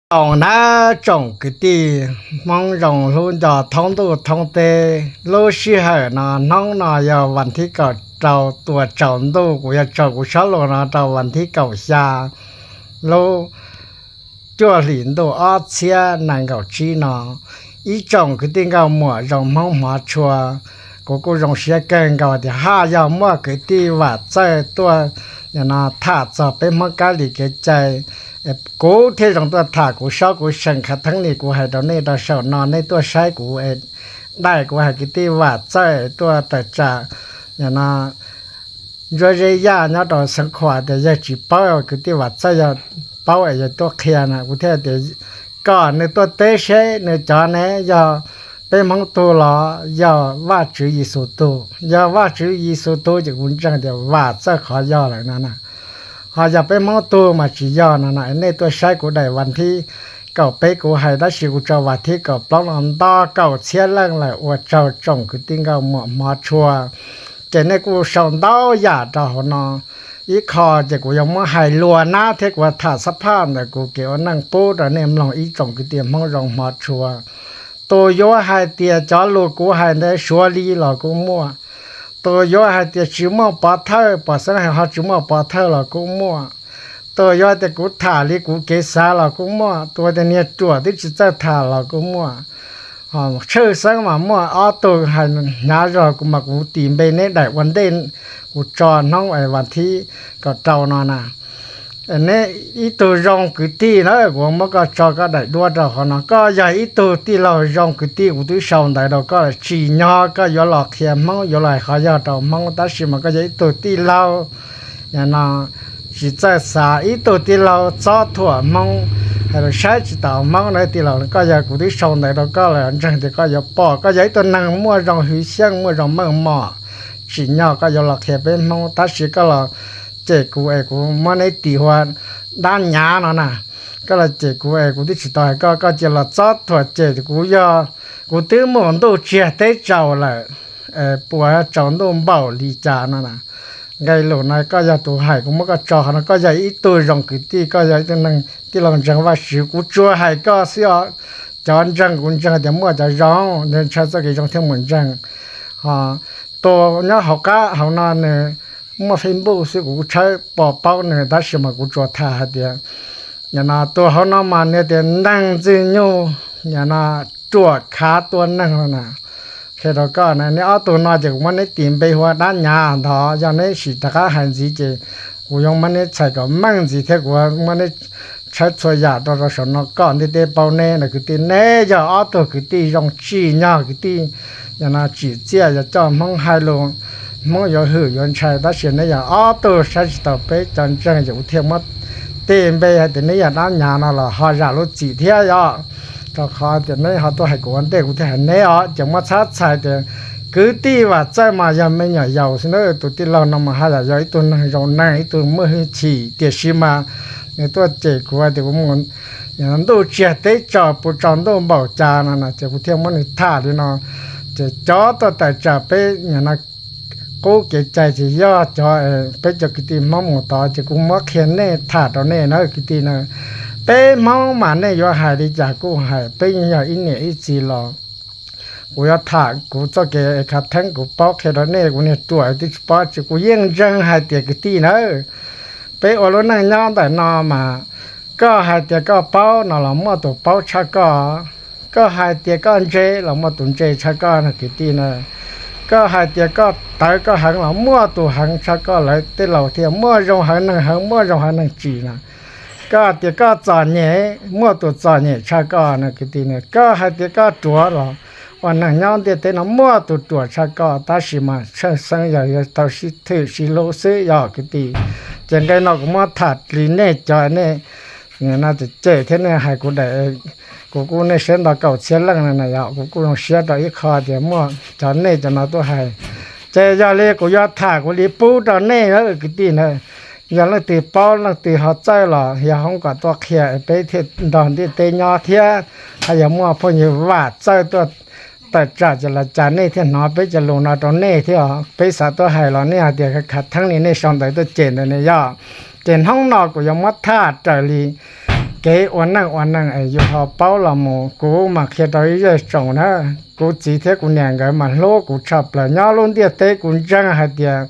Tsoom nab tsoom kwv tij Hmoob zoo hlub nco thoob ntuj thoob teb, lub sij hawm no hnub no yog vas thib kaum rau tuaj tsaus ntuj, kuv yuav tso kuv sab lus no rau vas thib kaum xya lub cuaj hlis ntuj ob txhiab nees nkaum tsib no. Ib tsoom kwv tij nkauj muam zoo Hmoob hmov tshua, kuv kuj zoo siab kawg nkaus tias haj yog muaj kwv tij Vam Txawj tuaj no tham txog peb Hmoob kab li kev cai, kuv thiaj zoo tuaj tham. Kuv saib kuv seem khav theeb li kuv hais rau nej rau saum no, nej tuaj saib kuv, daim kuv hais kwv tij Vam Txawj tuaj tawm tsam no Ntsuab Zeb Yaj nyob rau Xeev Khuam tias yawg tsis paub, kwv tij Vam Txawj yog paub es yog tuaj qhia na. Kuv thiaj tias kom nws tuaj teb seb nws cov ne yog peb Hmoob tug los yog Vajtswv Yexus tug. Yog Vajtswv Yexus tug ces kuv ntseeg tias Vam Txawj qhov yog lawm no na. Ho yog peb Hmoob tug mas tsis yog no na. Nej tuaj saib kuv daim vas thib kaum peb kuv hais, tab sis kuv tso vas thib kaum plaub no nto kaum txhiab leej lawm. Ua tsaug tsoom kwv tij nkauj muam hmov tshua. Ces nej kuj sau ntau yam rau hauv no. Ib qho ces kuv yuav muab hais luas nab thiab kuv tham xab phaj ntawm kuv kev ua neej pub rau nej mloog ib tsoom kwv tij Hmoob zoo hmov tshua. Tus yuav hais tias cov lus kuv hais ntawd suav li los kuj muaj. Tus yuav hais tias tsis muaj pov thawj, pom xeeb hais ho tsis muaj pov thawj los kuj muaj. Tus yuav tias kuv tham li kuv kev xav los kuj muaj, tus tias niag ruam twb tsis txawj tham los kuj muaj. Tshwj xeeb mas muaj ob tug hais hnyav zog kuv mas kuv tis npe neb daim ua ntej kuv tso hnub vas thib kaum rau no na. Neb ib tug zoo kwv tij na, kuv muab koj tso koj daim duab rau qhov no. Koj yog ib tug tij laug zoo kwv tij, kuv twb sau ntawv rau koj lawm, tsim nyog koj yuav los qhia Hmoob, yuav los hais qhov yog rau Hmoob, tab sis mas koj yog ib tug tij laug no tsis txawj xav, ib tug tij laug txob thuam Hmoob, hais lus saib tsis taus Hmoob na tij laug. Koj yog, kuv twb sau ntawv rau koj lawm, ntseeg tias koj yuav pom, koj yog ib tug neeg muaj zoo hwv xyeej, muaj zoo meej mom, tsim nyog koj yuav los qhia peb Hmoob, tab sis koj los cem kuv es kuv muab neb tis ua dab nyav no na. Koj los cem kuv es kuv twb tsis tau hais koj, koj cia los txob thuam cem kuv. Yog kuv twb mus ntuj tsiag teb tsaus lawm, puas tsaus ntuj npaum li cas no na. Nqe lus no koj yog tus hais, kuv muab koj tso qhov no. Koj yog ib tug zoo kwv tij, koj yog ib tug neeg tij laug ntseeg Vajtswv, kuv tsuas hais koj xwb os. Cov ntseeg kuv ntseeg tias muaj cov zoo, ntshaw txoj kev zoo thiaj mus ntseeg. Ho tus nyob hauv qab hauv no nws muaj Facebook xwb, kuv kuj tshawb pom paub nws, tab sis mas kuv tsuas tham hais tias nim no tus hauv no mas nws tias neeg ntxwg nyug nim no ruam khav tua neeg no na. Qhia rau koj na, neb ob tug no ces kuv muab neb tis npe hu ua dab nyav ntawd, yog neb sim rov qab hais ntxiv ces kuv yuav muab neb txhais kom meej ntxiv thiab kuv muab neb tshawb txhua yam rau rau saum no kom ntiaj teb paub neb na kwv tij. Neb yog ob tug kwv tij zoo tsim nyog kwv tij, yog no tsim txiaj yog coj Hmoob hais lus, Hmoob yuav hwm yuav ntshai, tab sis neb yog ob tug saib tsis taus peb cov ntseeg, ces kuv thiaj muab tis npe hais tias neb yog dab nyav no los ho zam lub txim thiab yom. Rau qhov tias neb ho tuaj hais kuv ua ntej kuv thiaj hais neb os, ces muab txhab txhais tias kwv tij Vam Txawj mas yog me nyuam yaus xwb na, tus tij laug no mas haj yam yog ib tug neeg zoo neeg, ib tug muaj hwj chim, tiam sis mas nws tuaj cem kuv tias kuv mus ntuj tsiag teb tsaus puas tsaus ntuj npaum cas no na, ces kuv thiaj muab nws tham li no. Ces cov tuaj tawm tsam peb nim no qub kev cai ces yog cov peb cov kwv tij Hmoob mus tod, ces kuv muab qhia nej tham rau nej na kwv tij na. Peb Hmoob mas nej yuav hais li cas kuj hais, peb yeej yog ib niam ib txiv los. Kuv yuav tham kuv txoj kev khav theeb kuv paub qhia rau nej, kuv niag ruam twb tsis paub tsis, kuv yeej ntseeg hais tias kwv tij na, peb ua lub neej nyob ntawm no mas koj hais tias koj paub no los muaj tus paub tshaj koj, koj hais tias koj ntse los muaj tus ntse tshaj koj na kwv tij na. Koj hais tias koj tawv koj heev los muaj tus heev tshaj koj, lawv tej laus thiaj muaj zoo heev neeg heev, muaj zoo heev neeg tsim na. Koj hais tias koj txom nyem, muaj tus txom nyem tshaj koj na kwv tij na. Koj hais tias koj ruam los ua neeg nyob ntiaj teb no muaj tus ruam tshaj koj, tab sis mas tshwj xeeb yog yuav tau sib thwm sib hlub xwb yog kwv tij. Ces nqe no kuv muab tham li nej cov nej no cem thiab nej hais kuv daim, kuv kuj nej saib nto kaum txhiab leej no na yog kuv kuj zoo siab rau ib qho tias muaj cov nej cov no tuaj hais. Ces yog li kuv yuav tham kuv li pub rau nej kwv tij na. Yog leej twg paub leej twg ho txawj los yog hoob kom tuaj qhia es peb thiaj nrog ntiaj teb nyob thiab. Hos yog muaj phooj ywg Vam Txawj tuaj tawm tsam ces los cas nej thiaj hnov peb cov lus no rau nej thiab. Peb xav tuaj hais los nej hais tias khav theeb li nej sau ntawv tuaj cem ntawd ne yog. Ces hnub no kuv yuav muab tham raws li Kev ua neej ua neeg es yus ho paub los mus, kuv mas qhia rau ib zej tsoom na, kuv txiv thiab kuv niam nkawd mas hlub kuv tshaj plaws. Nyob lub ntiaj teb kuv ntseeg hais tias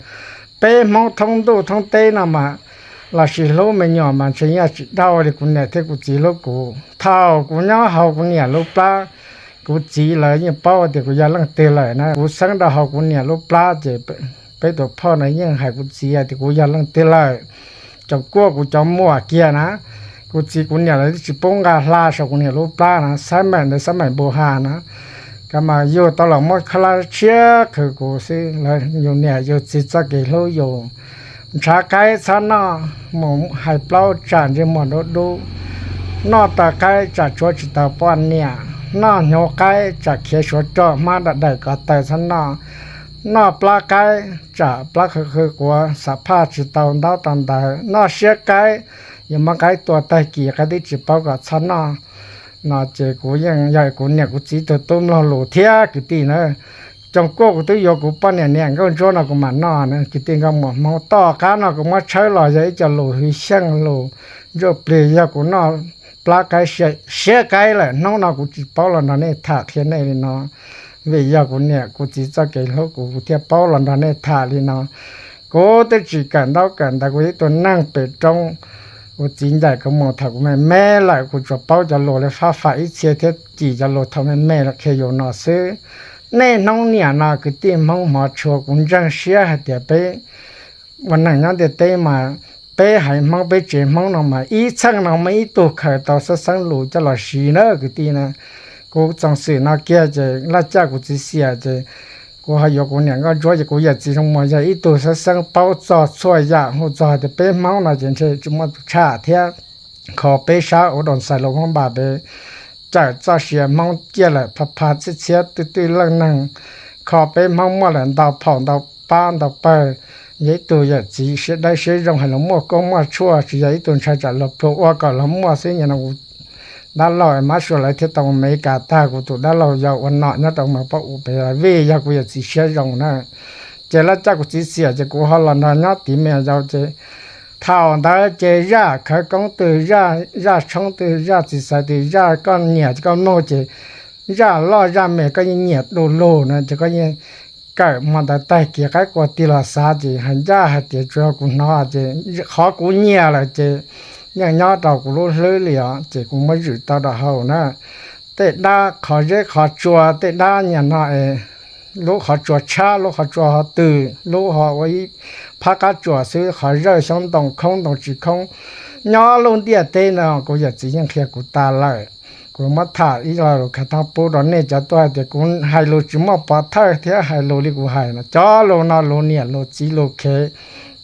peb Hmoob thoob ntuj thoob teb no mas lossis hlub me nyuam mas ntshe yeej tsis dhau li kuv niam thiab kuv txiv hlub kuv. Thaum kuv nyob hauv kuv niam lub plab, kuv txiv lawv yeej paub tias kuv yog leej twg lawm na. Kuv xeeb rau hauv kuv niam lub plab ces peb tus phauj na yeej hais kuv txiv tias kuv yog leej twg lawm. Tsoom kuaj kuv cov muam kiag na, kuv txiv kuv niam lawv twb tsis pub nqa hla saum kuv niam lub plab na, xab maim ntawd xab maim npu ha na, ka mas yug tau los muab khaub hlab tshiab qhwv kuv xwb. Lawv yug niam yug txiv txoj kev hlub yus. Ntshav qaib txhob noj, mus hais plaub tsam ntsej muag dub dub. Noj taw qaib tsam tshuav tsis tau poj niam, noj hnyuv qaib tsam khiav suav roj hmab dam daim ko taw txhob noj. Noj plab qaib tsam plab qhwv qhwv quav xam phaj tsis tau ntaub tau ntawv. Noj siab qaib yuav muab qaib tua tag kis qaib twb tsis paub kom txhob noj. No ces kuv yeej yog kuv niam kuv txiv tug tub mloog lus thiab kwv tij na. Tsoom kuaj kuv twb yuav kuv poj niam niam nkauj ntsuab no kuv mam noj na kwv tij nkauj muam Hmoob. Tom qab no kuv muab tshawb los yog ib co lus hwv xyeej lus ntsuj plig, yog kuv noj plab qaib siab qaib lawm hnub no kuv tsis paub los nrog nej tham qhia nej li no. Vim yog kuv niam kuv txiv txoj kev hlub kuv kuv thiaj paub los nrog nej tham li no. Kuv twb tsis kawm ntaub kawm ntawv, kuv ib tug neeg pem roob. Kuv txiv ncaim kuv mus thaum kuv me me lawm, kuv tsuas paub cov lus li fab fam ib txhia thiab cim cov lus thaum me me los qhia yus no xwb. Nej hnub niam no kwv tij Hmoob hmov tshua, kuv ntseeg siab hais tias peb ua neeg nyob ntiaj teb mas peb haiv Hmoob peb tsev Hmoob no mas ib txheej no muaj ib tug khaws tau xab xeeb lus coj los siv na kwv tij na. Kuv txoos xwm no kiag ces laj caj kuv txiv xiam ces kuv ho yuav kuv niam nkauj ntsuab ces kuv yawm txiv Zoo Muas yog ib tug xab xeeb paub txog txhua yam, hu txog tias peb Hmoob no ces ntshe tsis muaj tus tshaj thiab. Kho peb sab ua doo xais los Hmoob npas pem, cawm txoj sia Hmoob ciaj lawm pha pha txhiab txhiab twj twj leej neeg. Kho peb Hmoob muaj lawm ntau phaum ntau pab ntau pawg. Yog ib tug yawm txiv siab dawb siab zoo hais lus muaj koob muaj tshuaj, tsis yog ib tug ntshai tsam luag plhu ua kom luag muaj xwb. Nim no kuv dab laug Mab Suav lawv thiaj tau mus Meskas tag, kuv tus dab laug yau ua nom nyob rau Mees Pab Us pem, vim yog kuv yawm txiv siab zoo na. Ces laj caj kuv txiv xiam ces kuv ho los nrog nyob tiv me nyuam yaus ces thaum ntawd ces zaj khawv koob twg, zaj tshoob twg, zaj txiv xaiv twg, zaj koj nyiam ces koj mloog ces zaj loj zaj me koj yeej nyiam du lug na ces koj yeej kawm hmo ntawd tag kis qaib qua tig los xav ces hais ncaj hais tias tsuas yog kuv hnov ces qhov kuv nyiam lawm ces yeej nyob rau kuv lub hlwb li os ces kuv muab zwm tau rau hauv na. Tej dab qhov zeb qhov tsua, tej dab nyiam no es lub qhov tsua tshab, lub qhov tsua ho twg, lub ho ua ib phab qab tsuas xwb, qhov zawj xyoob ntoo khoob ntoo tsis khoob. Nyob lub ntiaj teb no kuv yawm txiv yeej qhia kuv tas lawm. Kuv muab tham ib lo lus khav theeb pub rau nej cov tuaj hais tias kuv hais lus tsis muaj pov thawj thiab hais lus li kuv hais no. Cov lus no lus niam lus txiv lus khev,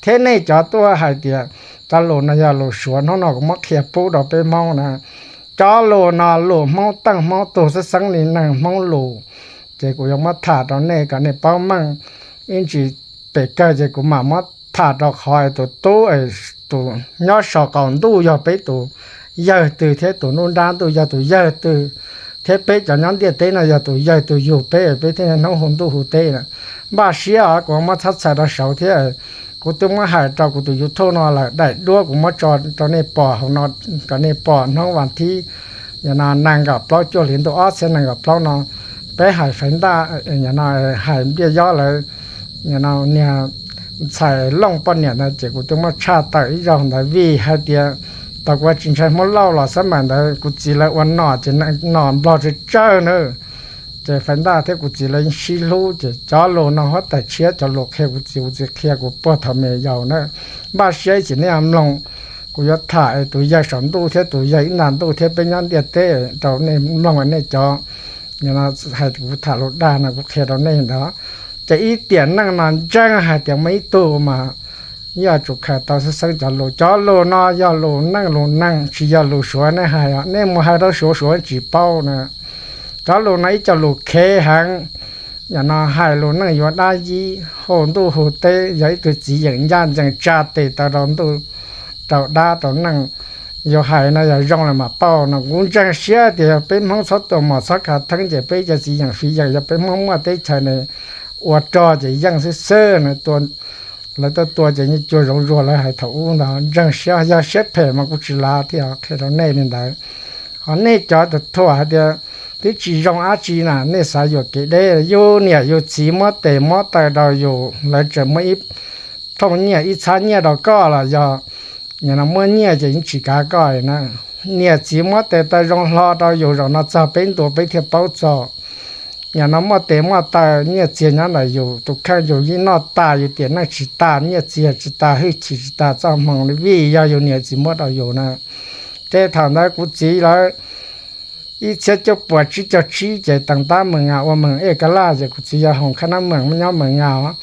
thiab nej cov tuaj hais tias cov lus no yog lus Suav, hnub no kuv muab qhia pub rau peb Hmoob na. Cov lus no lus Hmoob teej Hmoob tug xeeb xeeb li neeg Hmoob lus, ces kuv yuav muab tham rau nej kom nej paub meej. Ib ntsis pem kawg ces kuv mam muab tham rau qhov tus tub, tus nyob saum qaum ntuj yog peb tus yawg twg thiab tus nruab nrab ntuj yog tus yawg twg, thiab peb cov nyob ntiaj teb no yog tus yawg twg yug peb, peb thiaj hnub hu ntuj hu teb na. Npaj siab os, kuv muab txhab txhais rau saud thiab. Kuv twb muab hais rau kuv tus YouTube no lawm, daim duab kuv muab tso rau nej pom hauv no kom nej pom hnub vas thib, yog no nees nkaum plaub cuaj hli ntuj ob txhiab nees nkaum plaub no, peb hais Faiv Ntaj, yog no hais Npliaj Yob lawv, yog no niag ntxhais Looj poj niam ntawd ces kuv twb muab tshaj tawm ib zaug ntawd vim hais tias tau kuv tsis ntshai Hmoob Lauj los xab maim ntawd kuv txiv lawv ua nom ces nom Nplog tsawg tsawg na. Ces Faiv Ntaj thiab kuv txiv lawv sib hlub ces cov lus no huab tais tshiab cov lus qhia kuv txiv, kuv txiv qhia kuv puag thaum me yaus na. Npaj siab ib chim nej mloog, kuv yuav tham tus yawg saum ntuj thiab tus yawg ib nta ntuj thiab peb nyob ntiaj teb rau nej mloog nej cov. Yog no hais kuv tham lus dag no kuv qhia rau nej ntawd. Ces ib tiam neej no ntseeg hais tias muaj ib tug mas yog tsum khaws tau xeeb xeeb cov lus. Cov lus no yog lus neej lus neeg, tsis yog lus Suav nej hais os. Nej mus hais rau Suav, Suav tsis paub na. Cov lus no ib co lus khev heev. Yog no hais lus neej yuav dab yib, hu ntuj hu teb, yog ib tug txiv yeem ncaj ncees tsa tes taw rau ntuj, rau dab rau neej. Yus hais no yog zoo los mas pauj no. Kuv ntseeg siab tias yog peb Hmoob txhob tua mos txhob khav theeb ces peb cov txiv yeem fiv yeem, yog peb Hmoob muaj teb chaws ne ua rog ces yeej xwb xwb na. Tua Lawv tuaj tua ces yeej cua zoov zuag lawv hais thaum ub ntag. Ntseeg siab, yog siab phem mas kuv tsis lav thiab qhia rau nej li ntawd. Ho nej cov tus thuam hais tias twb tsis zoo dab tsi na, nej xav yuam kev deb, yus niam yus txiv muab tes muab taw rau yus, lawv tseem muab ib thooj nyiaj ib txhab nyiaj rau koj los yog nim no muab nyiaj ces yeej tsis kav koj na. Niam txiv muab tes taw zoo hlo rau yus, zaum no txog peb ntua peb thiaj paub txog. Nim no muaj tes muaj taw nyiaj txiag nyob ntawm yus tus kheej, yus yeej noj tas, yus tiam neej tsis tas, nyiaj txiag tsis tas, hwj chim tsis tas, txoj hmoo li vim yog yus niam txiv muab rau yus na. Ces thaum ntawd kuv txiv lawv ib txhiab cuaj puas tsib caug tsib ces teem tab Mees Nga ua Mees Ej Kab Laj, ces kuv txiv yog Hoos Khab Nab Mees nyob Mees Nga os.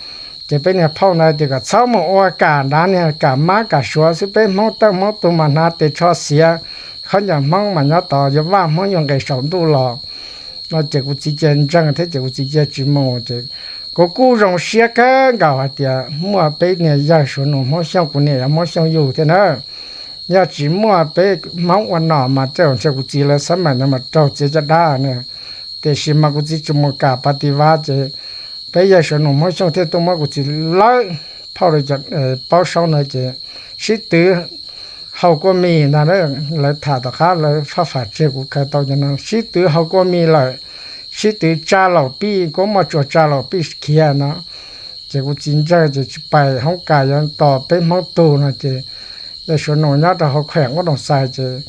Ces peb niag phauj ntawd tias kom txhob mus ua kam nrad, niag kam mab kam suav xwb, peb Hmoob teej Hmoob tug mas hnav tes tsho xiav, khaub ncaws Hmoob mas nyob tod, yuav vaj Hmoob yuav nqes saum ntuj los no. Ces kuv txiv cia ntseeg thiab ces kuv txiv cia tsis mus. Ces kuv kuj zoo siab kawg nkaus hais tias muaj peb niag yawg Suav Nus Hmoob Xyooj, kuv niam yog Hmoob Xyooj yug thiab na. Yog tsis muaj peb Hmoob ua nom mas tej zaum ntshe kuv txiv lawv xab maim no mas raug txiav caj dab na. Tiam sis mas kuv txiv tsis mus kam pas tis vav ces peb yawg Suav Nus Hmoob Xyooj thiaj tuaj muab kuv txiv lawb phauj rau cov paub saub ntawd ces sib twv haus kua mis ntag. Lawv tham tom qab lawv faj fam tseg kuv khaws tau cov no, sib twv haus kua mis lawm, sib twv tsa laum pij, kuab muaj tsuas tsa laum pij khiav no. Ces kuv txiv ntseeg ces tsis pais hoob kas yuav tos peb Hmoob tug no ces yawg Suav Nus nyob rau hauv khueem Ub Doos Xais ces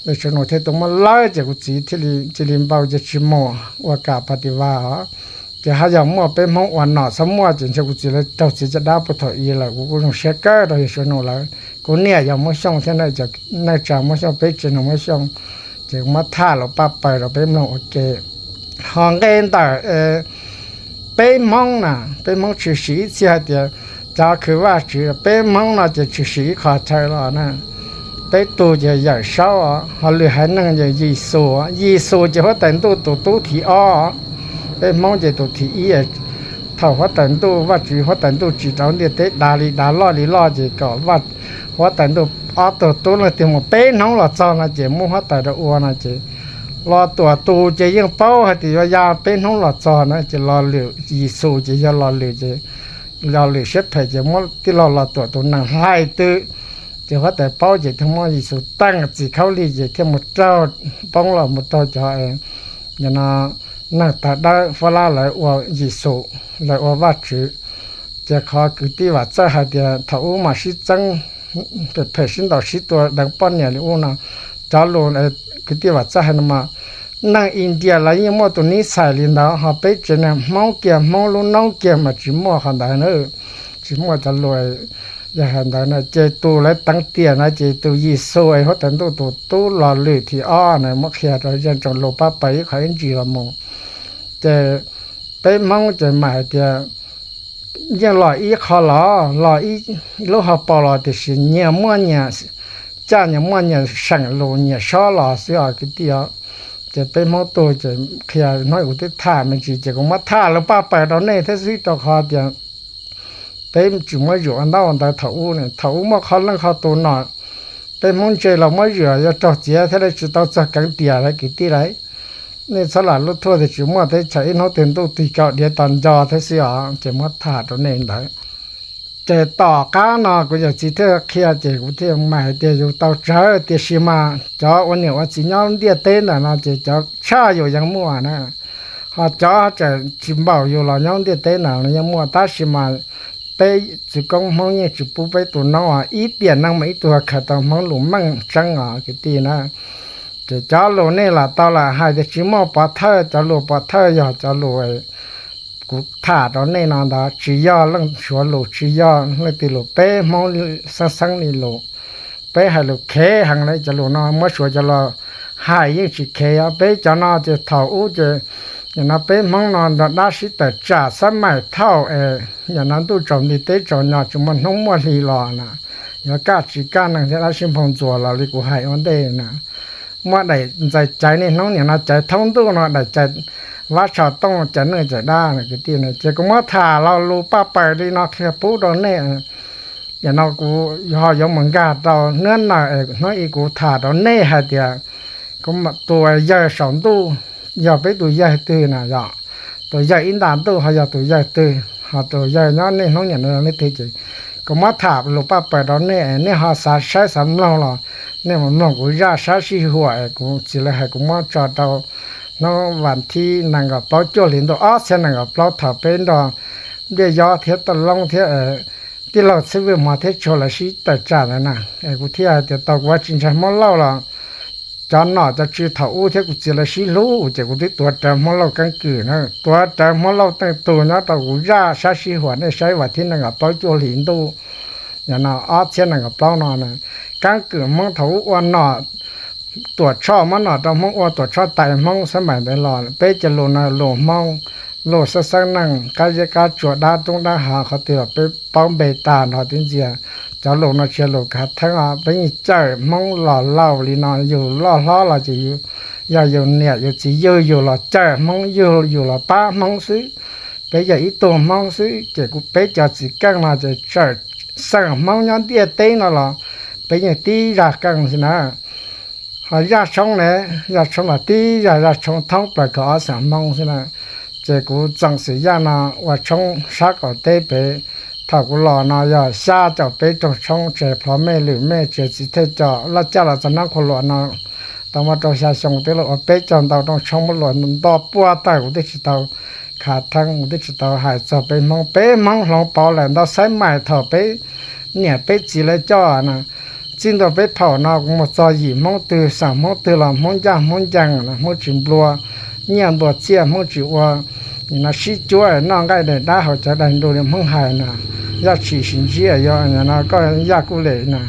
yawg Suav Nus thiaj tuaj muab lawb ces kuv txiv thiaj li cia li npau ces tsis mus ua kam pas tis vav os. Ces haj yog muaj peb Hmoob ua nom txhob muaj ces ntshe kuv txiv lawv raug txiav caj dab puag thaum ub lawm. Kuv kuj zoo siab kawg rau yawg Suav Nus lawv. Kuv niam yog Hmoob Xyooj thiab na, cov neej tsa Hmoob Xyooj, peb tsev neeg Hmoob Xyooj, ces kuv muab tham lus paj paws rau peb mloog ua ke. Ho nqe ntawm peb Hmoob na, peb Hmoob tshwm sim ib txhia hais tias cov khwv Vajtswv, peb Hmoob no ces tshwm sim ib qho chaw los na. Peb tug ces Yawm Saub, ho lwm haiv neeg ces Yexus. Yexus ces huab tais ntuj tus tub thib ob. Peb Hmoob ces tus thib ib. Thaum huab tais ntuj, Vajtswv huab tais ntuj tsim rau ntiaj teb dav li dav loj li loj ces kom huab tais ntuj ob tug tub leej twg mus peb hnub los txog no ces muab huab tais rau ua no ces Los Tuam tus ces yeej paub hais tias yuav ya peb hnub los txog na, ces Los Lwm, Yexus ces yog Los Lwm ces Los Lwm siab phem ces muab tij laug Los Tuam tus nees hlais twg, ces huab tais paub ces thiaj muab Yexus teej txim khaub lig ces thiaj mus raug, poob los mus raug cov, no, neeg tawg dawb Fab Lab lawv ua Yexus, lawv ua Vajtswv. Ces qhov kwv tij Vam Txawj hais tias thaum ub mas sib txeeb phem sib ntaus sib tua deev poj niam li ub no, cov lus kwv tij Vam Txawj hais no mas neeg India lawv yeej muaj tus nib xais li ntawd, ho peb tsev neeg Hmoob kiag, Hmoob lub noob kiag mas tsis muaj qhov ntawd na. Tsis muaj cov lus yog hais ntawd na. Ces tus lawv teev tiam na ces tus Yexus es huab tais ntuj tus tub Los Lwm thib ob na, muab qhia rau zaj tsoom lus pab pais ib qhov ib ntsis los mus. Ces peb Hmoob ces mam hais tias yeej los ib qho los, los ib lub hauv paus los tiam sis nyias muaj nyias caj, nyias muaj nyias seem lus nyias sob los xwb os kwv tij os. Ces peb Hmoob tug ces qhia hnub kuv twb tham me ntsis ces kuv muab tham lus paj pais rau nej thiab xwb rau qhov tias peb tsis muab zwm ua ntaub ua ntawv thaum ub. Thaum ub muaj qhov leej qhov tus no, peb Hmoob ntse los muab zwm yuav raug txiav thiab lawv tsis tau txog keev tiam lawv kwv tij lawm. Nej txhob lam lub thuaj tias tsis muaj teb chaws, ib hnub twg ntuj tig kaum diav tos nco thiab xwb os. Ces muab tham rau nej ntawd. Ces tom qab no kuv yawm txiv thiaj qhia ces kuv thiaj mam hais tias yus tau tsawg, tiam sis mas cov ua niam ua txiv nyob ntiaj teb ntawm no ces cov tshaj yus yeej muaj na. Ho cov tseem tsis npaum yus los nyob ntiaj teb ntawd los yeej muaj, tab sis mas peb txwv koob Hmoob yeej tsis pub peb tus noob os, ib tiam neej mas ib tug khaws tau Hmoob lus meej tseeb os kwv tij na. Ces cov lus nej lam tau lam hais tias tsis muaj pov thawj, cov lus pov thawj yog cov lus kuv tham rau nej no ntawd, tsis yog leej Suav lus, tsis yog leej twg lus, peb Hmoob xeeb xeeb li lus. Peb hais lus khev heev li, cov lus no muab Suav cov los hais yeej tsis khev os. Peb cov no ces thaum ub ces nim no peb Hmoob no nrog dab sib tawm tsam xab maim thauj es nim no ntuj tsaus nti teb tsaus nyo, tsis muaj hnub muaj hli los na, yuav kaj tsis kaj neeg thiab dab sib nphoo ntxuas los li kuv hais ua ntej na. Muab daim ntxais caiv niaj hnub nim no caiv thoob ntuj no, daim caiv vab tsho tooj caiv neej caiv dab kwv tij na. Ces kuv muab tham lo lus paj pawg li no qhia pub rau nej. Nim no kuv ho yuav mus nkag rau hnub no, hnub ib kuv tham rau nej hais tias kuv tus yawg saum ntuj yog peb tus yawg twg na, yog tus yawg ib nta ntuj ho yog tus yawg twg, ho tus yawg nyob niaj hnub nim no yog leej twg ces Kuv muab tham lus paj paws rau nej, nej ho xav saib xav mloog los nej mus mloog kuv zaj sab sij huam es kuv txiv lawv hais kuv muab tso rau hnub vas thib nees nkaum plaub cuaj hli ntuj ob txhiab nees nkaum plaub thaum peb nrog Npliaj Yob thiab Toj Loob thiab tij laug Txhiab Vwj Hmov thiab Tshua lawv sib tawm tsam ntawd na. Es kuv thiaj hais tias tau kuv tsis ntseeg Hmoob Lauj los cov nom cov tswv thaum ub thiab kuv txiv lawv sib hlub ces kuv twb tuav rawv Hmoob Lauj keeb kwm na, tuav rawv Hmoob Lauj teej tug nyob rau kuv zaj sab sij huam nej saib vas thib nees nkaum plaub cuaj hlis ntuj no ob txhiab nees nkaum plaub no na. Keeb kwm Hmoob thaum ub ua nom Tuam Tshoj muab nom rau Hmoob ua Tuam Tshoj tais Hmoob xab mais ntawd los peb cov lus no lus Hmoob, lus xeeb xeeb neej qab zeb qab tsua dab roob dab hav qhov twg los peb paub npe tag nrho tib ntxias. Cov lus no tsis yog lus khav theeb os, peb yeej cawm Hmoob los laus li no, yus loj hlob los ces yog yus niam yus txiv yug yus los cawm Hmoob, yug yus los pab Hmoob xwb. Peb yog ib tug Hmoob xwb ces kuv peb cov txiv keej no ces txawm xeem Hmoob nyob ntiaj teb no los peb yeej tib zaj keej xwb na. Ho zaj tshoob ne, zaj tshoob los tib zaj, zaj tshoob thoob plaws kaum ob xeem Hmoob xwb na. Ces kuv txoos xwm yaj no ua tshoob sab qaum teb pem. Thaum kuv los no yog xya caum peb rooj tshoob, tseg plhov mej lwm mej, tseg txiv thej coj laj caj los txog nab qhua luam no tau muaj rau xya xyoo twb los ua peb caug ntau rooj tshoob muab luas nto puag tawm, kuv twb tsis tau khav theeb, kuv twb tsis tau hais txog peb Hmoob. Peb Hmoob hloov pauv lawm ntau xaib mais thaum peb niam peb txiv lawv coj na. Txij ntua peb phaum no kuv mus txog yim Hmoob twg xeem Hmoob twg los Hmoob ncaj Hmoob ncees, Hmoob tsis nplua nyiaj nplua txiaj, Hmoob tsis ua no sib cuab noj nqaij daim dab haus cawv daim nru li Hmoob hais na. Yaj tshis sis ntsib, yog no koj yaj kuj lem na.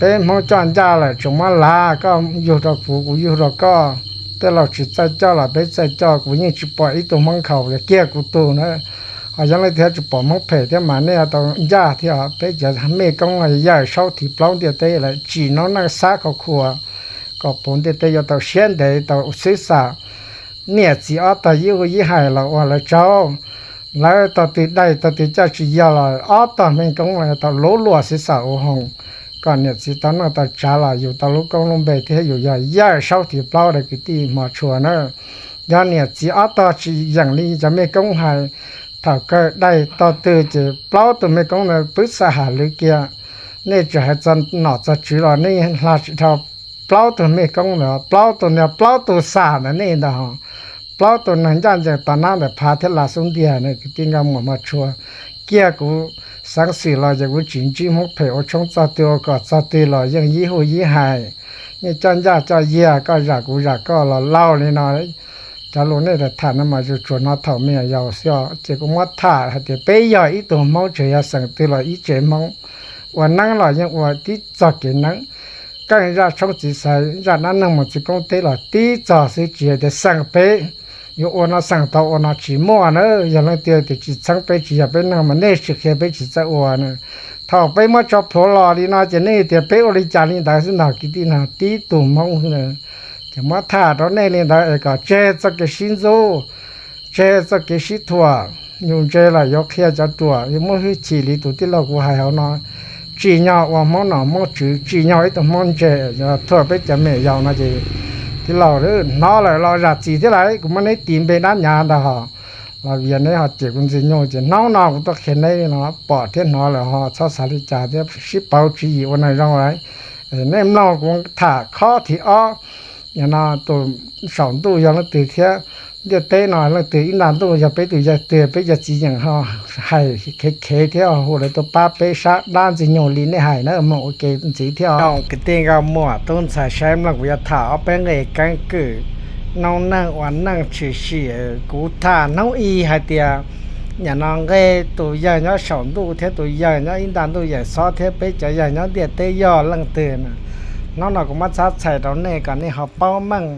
Peb Hmoob coj ncaj lawm tseem muab lav, koj yug rau kuv, kuv yug rau koj. Tej laus tsis txawj coj los peb txawj coj, kuv yeej tsis pom ib tug Hmoob nkhaus li kiag kuv tug na. Ho yog leej twg tsis pom Hmoob phem thiab mas nej tau ncaj thiab. Peb cov mej koob yawm saub thib plaub ntiaj teb lawm tsim noob neej xab khov khuas kom puv ntiaj teb yuav tau siab ntev tau xwb xam. Niam txiv ob tog yib hu yib hais los ua lawv tsaug. Lawv tog twg daig tog twg caj tsis yog los ob tog mej koob los tau lub luam xwb xam ua hoos kom niam txiv tau noj tau tsav los yus tau lub koob lub npe thiab yus yog yawm saub thib plaub daws kwv tij hmov tshua na. Yog niam txiv ob tog tsis yeem li cov mej koob hais, thaum kawg daig tog twg ces plaub tug mej koob ntawd pwb xam ham lwv kiag. Nej tsis hais txog nom txog tswv los nej hla tsis dhau plaub tug mej koob ntawd, plaub tug ntawd plaub tug xam ntawm nej ntag. Plaub tug neeg ncaj ncees tom nab ntawm phav thiab lav xub ntiag na kwv tij nkauj muam hmov tshua. Kiag kuv xeev xwm los ces kuv tsis ntsib Hmoob phem ua tshoob txog twg ua kom txog twg los yeej yib hu yib hais, yeej coj ncaj coj yiag, koj zam kuv zam koj los laus li no. Cov lus nej tham no mas yus tsuas hnov thaum me nyuam yaus xwb os. Ces kuv muab tham hais tias peb yog ib tug Hmoob, tseem yog xeem twg los ib tsev Hmoob, ua neeb los yeej ua tib txog kev neeb. Keej zaj tshoob txiv xaiv, zaj dab neeg mus txiv koob teb los tib txog xwb, tsis hais tias xeem peb yuav ua no xeem tau ua no tsis muaj na. Yog leej twg tias tsis txheeb peb tsis yog peb neeg mas nej sim qhia peb tsis txawj ua na. Thaum peb muab tso plhuav los li no ces nej tias peb ua li cas li ntawd xwb ntag kwv tij no, tib tug Hmoob xwb na. Ces muab tham rau nej li ntawd es kom tseg txoj kev sib ntxub, tseg txoj kev sib thuam. Yus ntse los yuav qhia cov ruam, yuav muaj hwj chim li tus tij laug kuv hais hauv no. Tsim nyog ua Hmoob nom Hmoob tswv, tsim nyog ua ib tug Hmoob ntse, yog thuam peb cov me nyuam yaus no ces tij laug hnov lawm los zam txim thiab lauj, kuv muab neb tis npe dab nyav ntag hos. Los vim neb ho cem kuv ntxwg nyoog ces hnub no kuv tuaj qhia neb li no, pom thiab hnov lawm ho txhob xav li cas thiab sib pauv tswv yim ua neeg zoo lauj. Nej mloog kuv tham khob thib ob, no tus saum ntuj yog leej twg thiab ntiaj teb no leej twg ib nta ntuj yog peb tus yawg twg, peb cov txiv yeem ho hais khev khev thiab hu lawv tuaj pab peb sab dab ntxwg nyoog li nej hais na, mloog ua ke ntxiv thiab os. Kwv tij nkauj muam tub ntxhais saib mloog, kuv yuav tham ob peb nqe keeb kwm noob neej ua neej tshwm sim. Kuv tham hnub i hais tias nim no nqe tus yawg nyob saum ntuj thiab tus yawg nyob ib nta ntuj yawm xob thiab peb cov yawg nyob ntiaj teb yog leej twg na. Hnub no kuv muab txhab txhais rau nej kom nej ho paub meej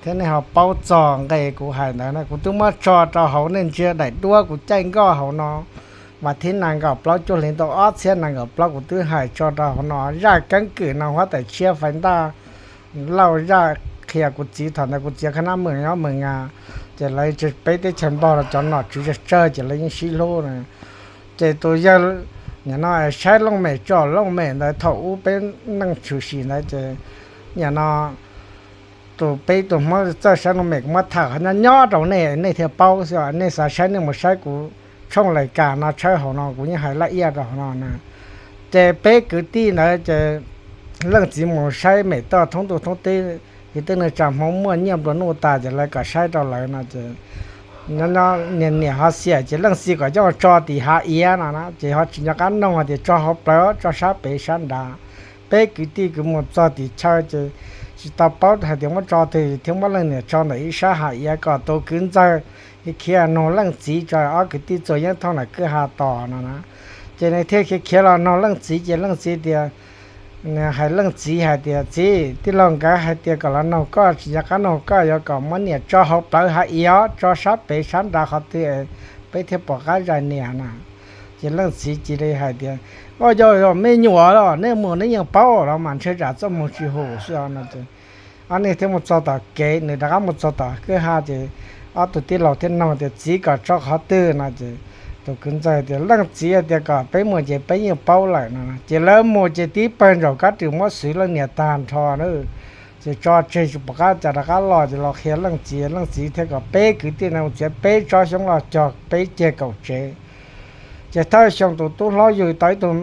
thiab nej ho paub txog nqe kuv hais ntawd na. Kuv twb muab tso rau hauv nej ntsia daim duab kuv caij nkoj hauv no, vas thib nees nkaum plaub cuaj hli ntuj ob txhiab nees nkaum plaub kuv twb hais tso rau hauv no. Zaj keeb kwm no huab tais tshiab fais ntaj lauj, zaj qhia kuv txiv thaum ntawd kuv txiv khab nab meem nyob Mees Nga, ces lawv peb teb chaws nplog los cov nom tswv tsawg tsawg ces lawv yeej sib hlub na. Ces tus yawg nim no saib looj mem tsom looj mem ntawd thaum ub peb neej tshwm sim ntawd ces nim no tus peb tus Hmoob txawj saib looj mem kuv muab tham qhov nyob nyob rau nej, nej thiaj paub xwb. Nej xav saib nej mus saib kuv tshooj lais kas no tshawb hauv no, kuv yeej hais laj iaj rau hauv no na. Ces peb kwv tij ntawd ces leej txiv mus saib mem toj thoob ntuj thoob teb, ces tej neeg tsa hmoov muaj nyiaj nplua nuj tas ces lawv kom saib rau lawv no ces niam niam ho xiam ces leej txiv kom coj tso tim hav iav no na, ces ho tsis nco qab noog tias tso hauv plawv tso sab pem sab nrad. Peb kwv tij kwv mus txog tim chaw ces tsis tau paub hais tias muab tso twg thiab muab leej niam tso ntawm ib sab hav iav kom tus kwv ntxawg khiav nug leej txiv tso ob kwv tij txua yeeb thooj ntawm kwj ha tos no na. Ces nws thiaj khiav khiav los nug leej txiv ces leej txiv tias, hais leej txiv hais tias, Txiv, tij laug nkawd hais tias kom los nug koj, tsis nco qab nug koj, yuav kom muab niam tso hauv plawv hav iav, tso sab pem sab nrad qhov twg peb thiaj pom qab zais niam na. Ces leej txiv cia li hais tias, Ua yog yog me nyuam los nej mus nej yeej paub los mas ntshe tsam txoj hmoo tsis hum xwb no. Ob niag thiaj mus txog tom kev, nws rov qab mus txog tom kwj ha ces ob tug tij laug thiaj nug tias, Txiv, kom tso qhov twg no? Ces tus kwv ntxawg tias, Leej txiv tias kom peb mus ces peb yeej paub lawm no. Ces lawv mus ces tib pawg ntsaum kab rwm muab xwv leej niam tag nrho na. Ces tso tseg tsis pom qab cas rov qab los ces los qhia leej txiv, leej txiv thiaj kom peb kwv tij no mus txiav peb tsob xyoob los cog peb ceg kaum tsev. Ces thawj xyoo tus tub hlob yug tau ib tug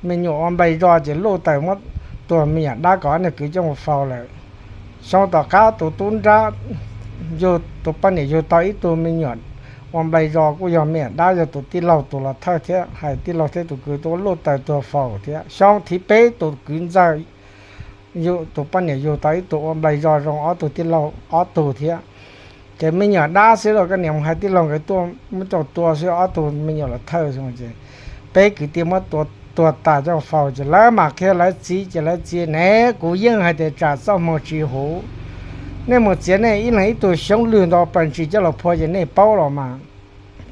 me nyuam ua nplai zos ces luj taws muab tua me nyuam dab kom ob niag kwv coj mus faus lawm. Xyoo tom qab tus tub nrab yug, tus poj niam yug tau ib tug me nyuam ua nplai zos kuj yog me nyuam dab, yog tus tij laug tus los thawj thiab, hais tij laug thiab tus kwv tuaj luj taws tuag faus thiab. Xyoo thib peb tus kwv ntxawg yug, tus poj niam yug tau ib tug ua nplai zos zoo ob tug tij laug ob tug thiab. Ces me nyuam dab xwb los koj niam mus hais tij laug nkawd tuaj muab coj tua xwb, ob tug me nyuam los thawj xwb ces peb kwv tij muab tua tuag tas coj faus ces lawv mam qhia lawv txiv ces lawv txiv, Ne, kuv yeej hais tias tsam txoj hmoo tsis huv, nej mus txiav nej ib leeg ib tug xyoob lwg ntau pas ntsis coj los phua ces nej paub los mas.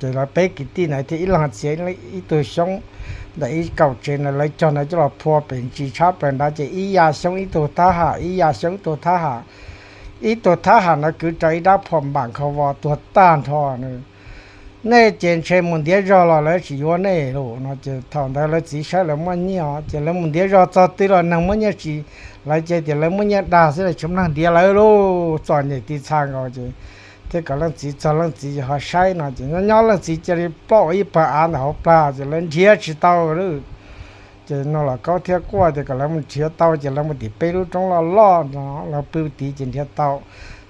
Ces lawv peb kwv tij ntawd thiaj ib leeg txiav ib tug xyoob ntawm ib kaum tsev ntawd, lawv cog ntawd coj los phua pem ntsis tshab plaws nrad ces ib ya xyoob ib tug thab ham, ib ya xyoob ib tug thab ham. Ib tug thab ham ntawd kwv raws ib rab phom npam nkhaus vos tuag tag nrho. Nej ces ntshe mus ntiav zog los lawv tsis yuav nej los no ces thaum ntawd lawv txiv saib lawv muaj nyiaj ces lawv mus ntiav zog txog twg los neeg muab nyiaj tsis, lawv ces tias lawv muaj nyiaj dag xwb los tsis muaj neeg ntiav lawv lauj, txom nyem tiv txha nkaus ces thiaj kom leej txiv txog leej txiv ho saib no ces nyob nyob leej txiv cia li ploj ua ib pawg av ntawm hauv plag ces lawv nrhiav tsis tau lawm. Ces no los Kaub thiab Kuaj tias kom lawv mus nrhiav tau ces lawv mus tim peb lub roob loj loj no, lawv pw tid ces nrhiav tau.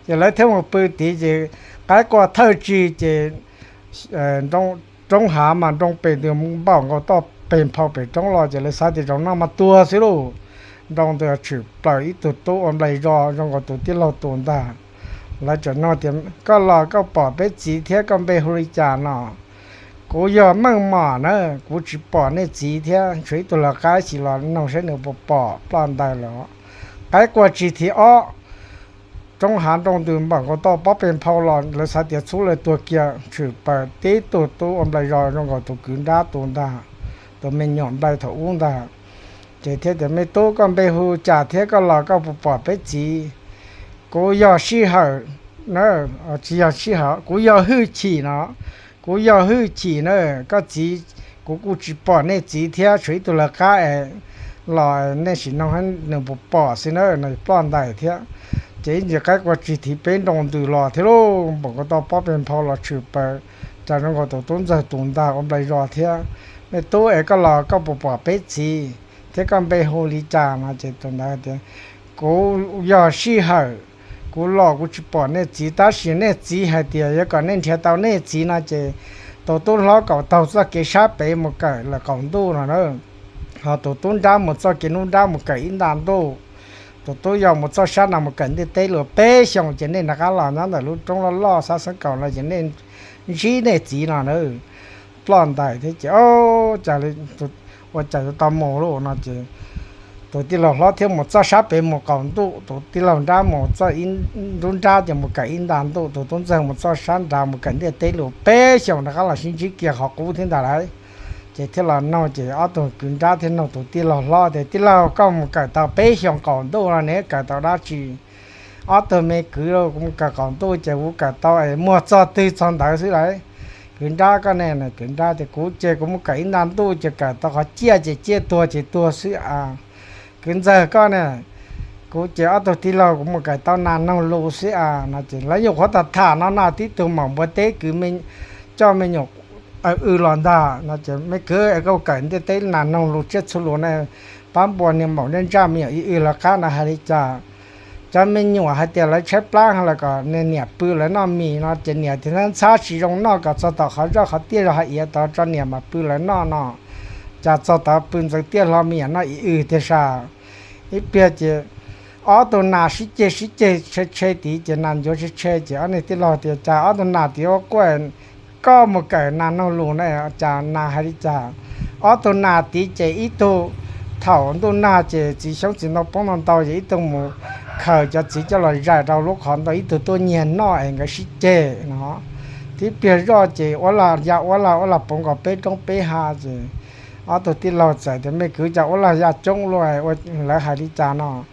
Ces lawv thiaj mus pw tid ces qaib qua thawj tsig ces roob hav mas nroo pes ntws npaum nkaus toj peg nphau pem roob los ces lawv xav tias zaum no mas tuag xwb lauj. Nroo ntws tshwm plaws ib tug tub ua nplai zos zoo nkaus tus tij laug tus ntag. Lawv tseem nug tias, Koj los koj pom peb txiv thiab koj npe hu li cas no? Kuv yog Meej Mom na, kuv tsis pom nej txiv thiab, tshuav ib tug lau qaib xim los nug saib nws puas pom. Ploj ntais lawm. Qaib qua tsig thib ob, roob hav nroo ntws npaum nkaus toj pob peg nphau los lawv xav tias txhub lawv tuag kiag, tshwm plaws tib tug tub ua nplai zos zoo nkaus tus kwv nrab tus ntag, tus me nyuam nplai thaum ub ntag. Ces thiaj tias, Me tub, koj npe hu cas thiab koj los koj puas pom peb txiv? Kuv yog Sij Hawm na, tsis yog Sij Hawm, kuv yog Hwj Chim no, kuv yog Hwj Chim na. Koj txiv, kuv kuj tsis pom nej txiv thiab, tshuav ib tug lau qaib es los nej sim nug nws puas pom xwb na no. Ploj ntais thiab. Ces ib ntsis qaib qua tsig thib peb nroo ntws los thiab lauj, npaum nkaus toj pob peg nphau los tshwm plaws, cas zoo nkaus tus tub ntxawg tus ntag ua nplai zos thiab. Me tub es koj los koj puas pom peb txiv thiab koj npe hu li cas no? Ces tus ntawd tias, Kuv yog Sij Hawm, kuv los kuv tsis pom nej txiv tab sis nej txiv hais tias yuav kom nej nrhiav tau nej txiv no ces tus tub hlob kom taug txoj kev sab pem mus kawm lawm qaum ntuj no na. Ho tus tub nrab mus txoj kev nruab nrab mus kawm ib nta ntuj, tus tub yau mus txoj sab no mus kawm ntiaj teb lus peb xyoos ces nej rov qab los nyob ntawm lub roob loj loj sab xeeb kaum no ces nej ntsib nej txiv no na. Ploj ntais thiab ces, Ua cas yuav tau mus lauj no ces tus tij laug hlob thiaj mus txoj sab pem mus qaum ntuj, tus tij laug nrab mus txoj nruab nrab ces mus kawm ib nta ntuj, tus tub ntxawg mus txoj sab nrad mus kawm ntiaj teb lus peb xyoos rov qab los sib ntsib kiag qhov qub thiab ntag lauj. Ces thiaj los nug ces ob tug kwv nrab thiaj nug tus tij laug hlob tias, Tij laug, koj mus kawm tau peb xyoos qaum ntuj no neb kawm tau dab tsi? Ob tug me kwv, Kuv mus kawm qaum ntuj ces kuv kawm tau es muag txog twg txog ntawd xwb lauj. Kwv nrab koj ne? Kwv nrab tias, Kuv ces kuv mus kawm ib nta ntuj ces kawm tau qhov ciaj ces ciaj, tuag ces tuag xwb a. Kwv ntxawg koj ne? Kuv ces ob tug tij laug kuv mus kawm tau nas noog lus xwb a no ces lawv nyuam qhuav tham tham no no tib tug mam npua teb kwv coj me nyuam Aw, w los ntag no ces me kwv, koj kawm ntiaj teb nas noog lus tsiaj txhu lus ne, pab npua niag maum ntsaj ntsaj me nyuam ib w los qab no hais li cas? Cov me nyuam hais tias lawv tshaib plab los kom niam pw lawv noj mis no ces niam tias ntxhab tsis zoo noj, kom txog tom qhov zoj qhov tiaj zog hais iav tod tso niam mam pw lawv noj no. Cas txog tod pw ntxeev tiaj hlo me nyuam noj ib w tiag sas. Ib pliag ces ob tug nas sib ceg sib ceg tshe tshe tid ces nas ncuav tshe tshe ces ob niag tij laug tias cas ob tug nas tid ua quaj, koj mus kawm nas noog lus ne cas nas hais li cas? Ob tug nas tid ces ib tug, thaum ntuj nag ces txiv xyoob txiv ntoo poob ntau ntau ces ib tug mus khaws cov txiv coj los zais rau lub qhov ntoo, ib tug tuaj nyiag noj es nkawd sib ceg no. Tib pliag zoj ces uab lag ya uab lag, uab lag puv nkaus peb roob peb hav ces ob tug tij laug txawm tias me kwv, cas uab lag ya coob luaj, lawv hais li cas no?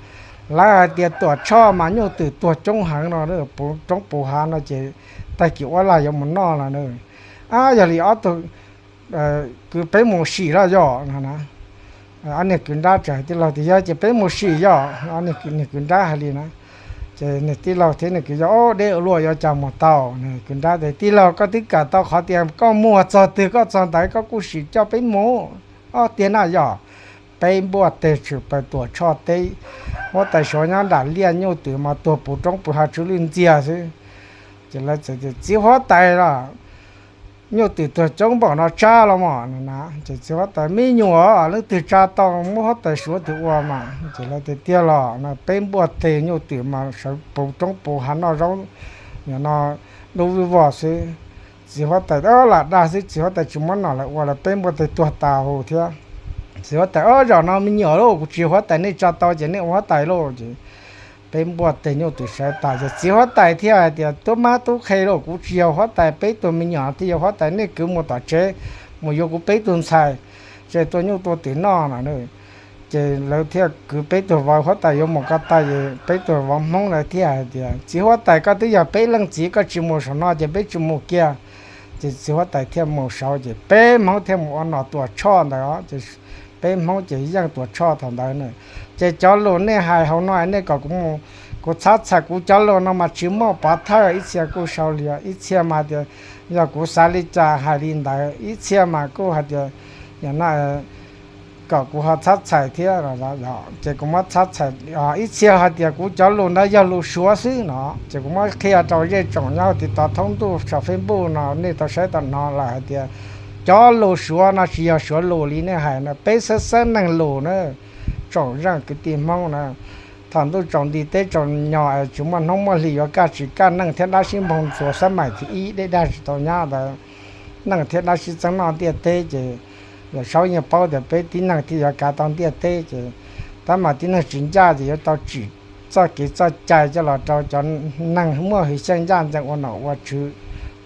Lawv hais tias Tuam Tshoj mas nyuj twm tuag coob heev no, puv roob puv hav no ces tag kis uab lag yuav mus noj lawm na. Ab, yog li ob tug kwv, peb mus sim los yog no na. Ob niag kwv nrab txawm hais tij laug tias yog ces peb mus sim yog, niag kwv nrab hais li na. Ces niag tij laug thiab niag kwv yog deb ua luaj yuav cas mus tau. Niag kwv nrab tias tij laug, koj twb kawm tau qhov tias koj muag txog twg koj txog ntawd, koj kuj sim coj peb mus ob tiag na yog. Peb npuaj teg tshwm plaws Tuam Tshoj teb, huab tais Suav nyob nram liaj, nyuj twm mas tuag puv roob puv hav tsw lwj ntxiag xwb. Ces lawv txawm tias txiv huab tais los, nyuj twm tuag coob npaum no tsa los mas no na. Ces txiv huab tais, me nyuam, leej twg tsa tau, muab huab tais Suav twg ua mas. Ces lawv tias tiag los no, peb npuaj teg nyuj twm mas sawv puv roob puv hav noj zaub no, dub vwj vog xwb. Txiv huab tais lam dag xwb, txiv huab tais tsis muab nom lawv ua los peb npuaj teg tuag tas hu thiab. Txiv huab tais, o, zaum no me nyuam lauj, kuv tsis yog huab tais, nej tsa tau ces nej ua huab tais lauj. Ces peb npuaj teg nyuj twm sawv tas ces txiv huab tais thiaj hais tias tub mab tub qhe lauj, kuv tsis yog huab tais, peb tug me nyuam thiaj yog huab tais, nej kwv mus tom tsev mus yuav kuv peb tug ntxhais, tseem tua nyuj tua twm noj no. Ces lawv thiaj kwv peb tug vauv, huab tais yuav mus ko taw es peb tug vauv Hmoob lawv thiaj hais tias txiv huab tais, koj twb yog peb leej txiv, koj tsis mus saum no ces peb tsis mus kiag. Ces txiv huab tais thiaj mus saud ces peb Hmoob thiaj mus ua nom Tuam Tshoj ntawd os. Ces peb Hmoob ces yeej Tuam Tshoj thaum ntawd na. Ces cov lus nej hais hauv no nej kom kuv, kuv txhab txhais, kuv cov lus no mas tsis muaj pov thawj, ib txhia kuj sau li, ib txhia mas tias yog kuv xav li cas hais li ntawd, ib txhia mas kuj hais tias yog no kom kuv ho txhab txhais thiab. Ces kuv muab txhab txhais, ib txhia hais tias kuv cov lus ntawd yog lus Suav xwb no, ces kuv muab qhia rau zej tsoom nyob tim tod thoob ntuj saum Facebook no nej tau saib tau hnov lawm hais tias cov lus Suav no tsis yog Suav lus li nej hais no, peb xeeb xeeb neeg lus na, tsoom zeej kwv tij Hmoob na. Thaum ntuj tsaus nti teb tsaus nyos es tsis muaj hnub muaj hli yuav kaj tsis kaj, neej thiab dab sib npog ntxuas xab maim thib ib dej dag tsis tau nyab ntawd, neej thiab dab sib txeeb noj ntiaj teb ces Yawm Saub yeej paub tias peb tib neeg thiaj yuav kav tau ntiaj teb ces tab mas tib neeg tsis ncaj ces yuav tau tsim txoj kev txoj cai coj los rau cov neeg muaj hwj xyeej ncaj ncees ua nom ua tswv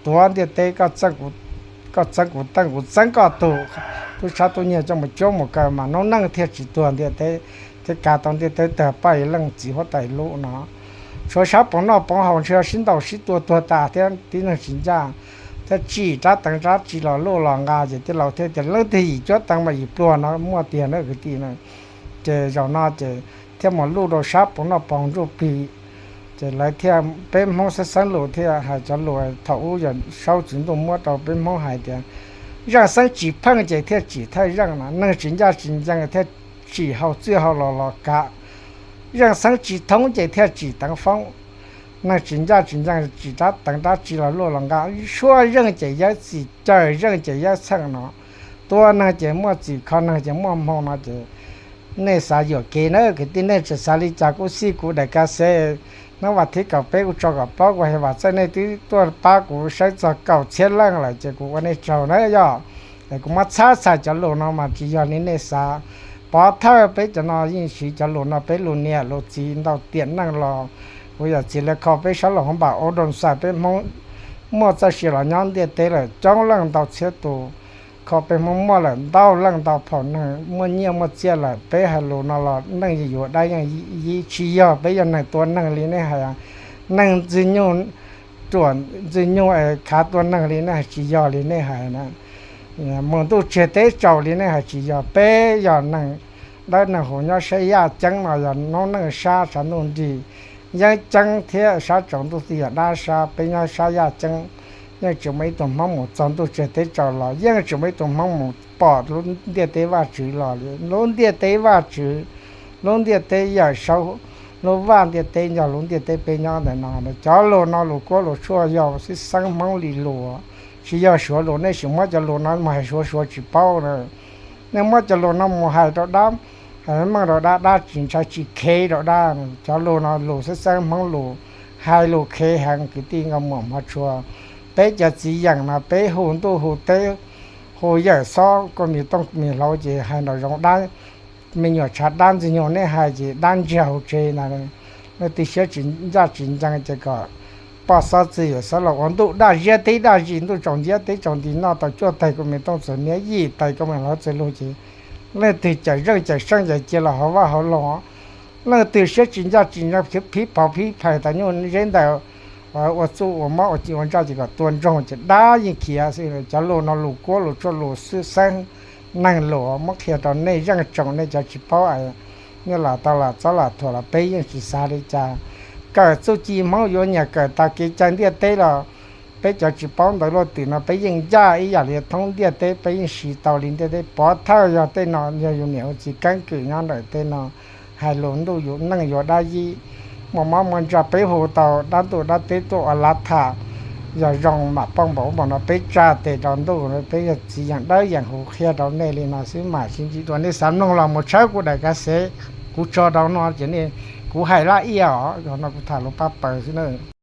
tuav ntiaj teb. Koj txeeb kuv teej, kuv txeeb koj tug, tub sab tub nyiag coj mus cuab mus kaw mas noob neej thiaj tsis tuag ntiaj teb thiab kav tau ntiaj teb tag paj leej txiv huab tais lub no. Tshuav sab poov noj poov haus ntshe sib ntaus sib tua tuag tas thiab tib neeg tsis ncaj, thiab tsim rab teev rab tsi los luj los nqa ces tij laug thiaj tias leej twg yim cuab teev mas yim pluag no muaj tiag na kwv tij na. Ces zaum no ces thiaj mus luj rau sab poov noj poov ntsuj plig. Ces lawv thiaj, peb Hmoob xeeb xeeb lus thiaj hais cov lus thaum ub Yawm Saub txiv ntuj muab rau peb Hmoob hais tias zeej xeeb tsis pheej ces thiaj tsim thawj zeej no, neeg tsis ncaj tsis ncees thiaj tsim hau txwj hau los los kav, zeej xeeb tsis thoob ces thiaj tsim teev foob, neeg tsis ncaj tsis ncees tsim rab teev rab tsi los luj los nqa, suab zeej ces yawb txim, cawm zeej ces yawb txheej no, tua neeg ces muaj txim, kho neeg ces muaj hmoo no ces nej xav yuam kev na kwv tij, nej tseem xav li cas kuj xij kuv daim ka xev. Hnub vas thib kaum peb kuv tso kaum plaub kuv hais vam txawj nej twb tuaj pab kuv saib txog kaum txhiab leej lawm ces kuv ua nej tsaug na yog. Es kuv muab txhab txhais cov lus no mas tsis yog li nej xav. Pov thawj peb cov no yeej siv cov lus no, peb lus niam lus txiv ntau tiam neej los, kuv yawm txiv lawv kho peb sab laug hauv npam ua doo xais, peb Hmoob muaj txoj sia los nyob ntiaj teb lawm coob leej ntau txhiab tus, kho peb Hmoob muaj lawm ntau leej ntau phaum neeg muaj nyiaj muaj txiaj lawm. Peb hais lus no los neej yuav dab yeej yib, tsis yog peb yog neeg tua neeg li nej hais, neeg ntxwg nyug, ruam ntxwg nyug es khav tua neeg li nej hais tsis yog li nej hais na, mus ntuj tseg teb tsaus li nej hais tsis yog. Peb yog neeg dawb neeg huv nyob sab yaj ceeb no, yog noob neej sab tshav ntuj nrig yeeb ceeb thiab sab tsaus ntuj txij yam dab sab, peb nyob sab yaj ceeb. Yeej tsis muaj ib tug Hmoob mus txog ntuj tseg teb tsaus los yeej tsis muaj ib tug Hmoob mus pom lub ntiaj teb Vajtswv los li. Lub ntiaj teb Vajtswv, lub ntiaj teb Yawm Saub, lub vaj ntiaj teb yog lub ntiaj teb peb nyob ntawm no. Cov lus no lus kuab lus tshuaj yog xib xeeb Hmoob li lus, tsis yog Suav lus. Nej sim muab cov lus no mus hais Suav, Suav tsis paub na. Nej muab cov lus no mus hais rau dab, hais meej rau dab, dab tsis ntshai tsis khev rau dab. Cov lus no lus xib xeeb Hmoob lus, hais lus khev heev kwv tij nkauj muam hmov tshua. Peb cov txiv yeem mas peb hu ntuj hu teb, hu Yawm Saub, kuj me tooj me hlau ces hais nraum zoov dab, me nyuam tshav dab ntxwg nyoog nej hais ces dab ntsiag hauv tsev ntag. Leej twg siab tsis ncaj tsis ncees ces kom poj xob txwv Yawm Saub los ua ntuj daj ziab teb daj zis, ntuj tsaus ntiab teb tsaus nti, noj tau cuaj tais kuj me tooj txawm niab, yim tais kuj me hlau txawm lug ces leej twg cawm zeej cawm seej ces cia los hauv vaj hauv loog. Leej twg siab tsis ncaj tsis ncees phib phauv phib phais tas nyuj zeb ntawm ua txuj ua mob ua ci ua ntsaj ces kom tua ntsoog ces dab yeej khiav xwb. Cov lus no lus kuab lus tshuaj lus xib xeeb neeg lus muab qhia rau nej zeej tsoom, nej cov tsis paub, nej los tau los txob los thuam los peb yeej tsis xav li cas. Kawm txuj ci Hmoob yuav nyiam kawm tas kev cai ntiaj teb los peb cov tsis paub ntawv luaj twm no peb yeej ncaj ib yam li thoob ntiaj teb, peb yeej siv tau li ntiaj teb. Pov thawj yog tej no yog yus niam yus txiv keeb kwm nyob ntawm tej no, hais lus ntuj yus neej yuav dab yib, muaj mob muaj ntsaj peb hu tau dab ntuj dab teb tuaj ua lav tham. Yog zoo mam paub npaum ub npaum no peb tsa tes rau ntuj, peb yog txiv yeem dawb yeem huv qhia rau nej li no xwb mam sib ntsib dua. Nej xav mloog los mus tshawb kuv daim kav xev, kuv tso rau no ces nej, kuv hais laj iaj os, yog no kuv tham lus pab paws xwb na.